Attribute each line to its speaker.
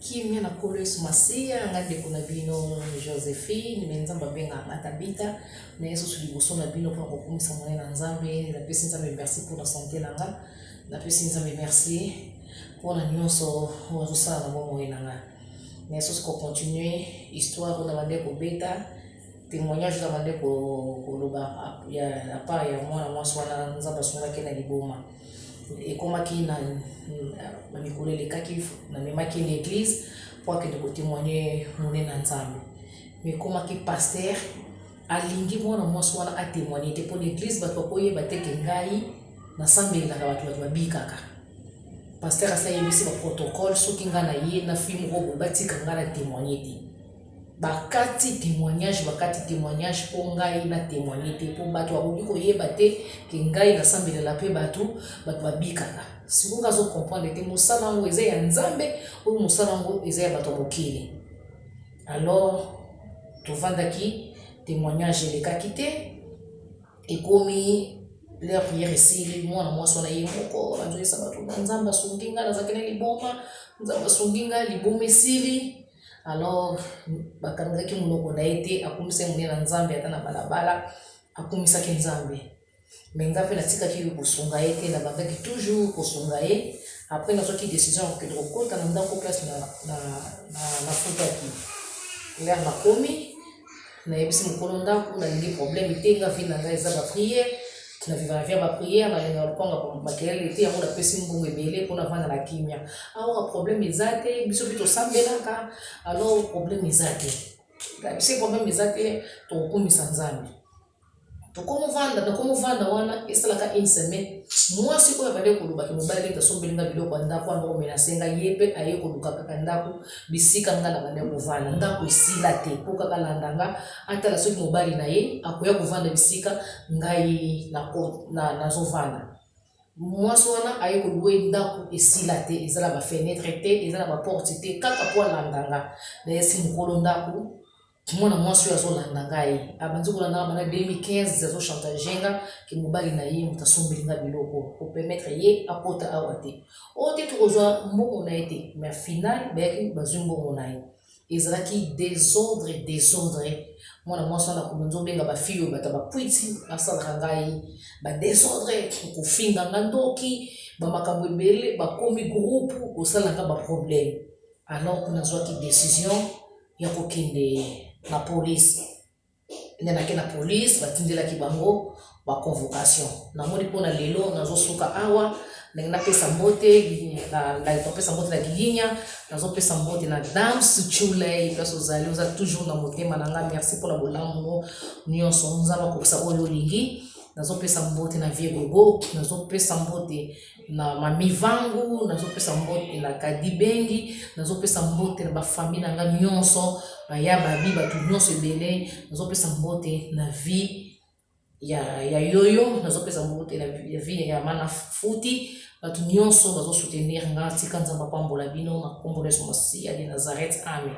Speaker 1: Kimia na Nkolo Yesu Masiya, nga ndeko na bino Josephine, me Nzambe abengaka nga Tabita, naye susu liboso na bino mpona kokumisa monene na Nzambe. Napesi Nzambe merci mpona sante na nga, napesi Nzambe merci mpona nyonso oyo azosala na bomoi na nga. Naye susu kocontinue histoire oyo nabandaki kobeta témoignage oyo nabandaki koloba ya part ya mwana mwasi wana Nzambe asungaki na liboma. Ekomaki na mikolo elekaki, namemaki ye na eglise mpo akende kotemoigne monene na Nzambe. Mais ekomaki pasteur alingi mwana mwasi wana atemoigne te mpo na eglise bato bakoyeba te ke ngai nasambelelaka bato, bato babikaka. Pasteur asi ayebisi ba protocole soki ngai na ye na fille moko boye batika ngai na temoigne te. Bakati temoignage, bakati temoignage mpo ngai na temoigne te, mpo bato bakoki koyeba te ke ngai nasambelela mpe bato, bato babikaka. Sikoyo ngai azo comprendre te mosala yango eza ya Nzambe oyo mosala yango eza ya bato ya mokili. Alors tovandaki, temoignage elekaki te, ekomi l'heure prière esili, mwana mwasi wana ye moko azoyesa bato na Nzambe asungi ngai, nazalaki na liboma, Nzambe asungi ngai, liboma esili. Alors bakangaki monoko na ye te, akumisaki monene na Nzambe ata na balabala, akumisaki Nzambe. Mais nga mpe natikaki kosunga ye te, nabandaki toujours kosunga ye. Après nazwaki decision ya kokende kokota na ndako place na, na, na, nafutaki. L'heure nakomi, nayebisi mokolo ndako, nalingi problème te, nga vie na ngai eza ba prière, na viva na vie ya ba prière, nalingaka lokwanga makelele te, yango napesi mbongo ebele mpo navanda na kimia. Awa problème eza te, biso mpe tosambelaka, alors problème eza te. Nayebisi problème eza te, tokokumisa Nzambe. Tokomovanda, nakomovanda wana esalaka une semaine, mwasi oyo abandaki koloba ke mobali neti asombeli nga biloko ya ndako wana omenase nga, ye mpe aye koluka kaka ndako bisika nga nabandaki kovanda. Ndako esila te mpo kaka alanda nga atala soki mobali na ye akoya kovanda bisika ngai nazovanda. Mwasi wana aye koluwe ndako esila te, eza na ba fenetre te, eza na ba porte te, kaka mpo alanda nga. Nayesi mokolo ndako, mwana mwasi oyo azolanda ngai, abandi kolanda nga banda 2015, azo chantage nga ke mobali na ye moto asombeli nga biloko, kopermettre ye akota awa te, oyo te tokozwa mbongo na ye te. Mais final bayaki bazwi mbongo na ye, ezalaki desordre, desordre. Mwana mwasi wana akomi obenga ba fille oyo bato ya bakwiti basalaka ngai ba desordre, kofinga nga ndoki, bamakambo ebele, bakomi groupe kosala nga ba problème. Alors nazwaki décision ya kokende na police. Nde nake na police, batindelaki bango ba convocation. Namoni mpona lelo nazosuka awa, ndenge napesa mbote napesa mbote na Giginya, nazopesa mbote na Dams Chuley, place ozali, oza toujours na motema na nga. Merci mpona bolamu nyonso, Nzambe akokisa oyo olingi. Nazopesa mbote na Vieux Gogo, nazopesa mbote na Mami Vangu, nazopesa mbote na Kadi Bengi, nazopesa mbote na bafamille na nga nyonso, baya babi bato nyonso ebele, nazopesa mbote na vie ya yoyo, nazopesa mbote na vie ya mana futi, bato nyonso bazosoutenir nga. Tika Nzambe apambola bino na kombo na Yesu Masiya de Nazareth, amen.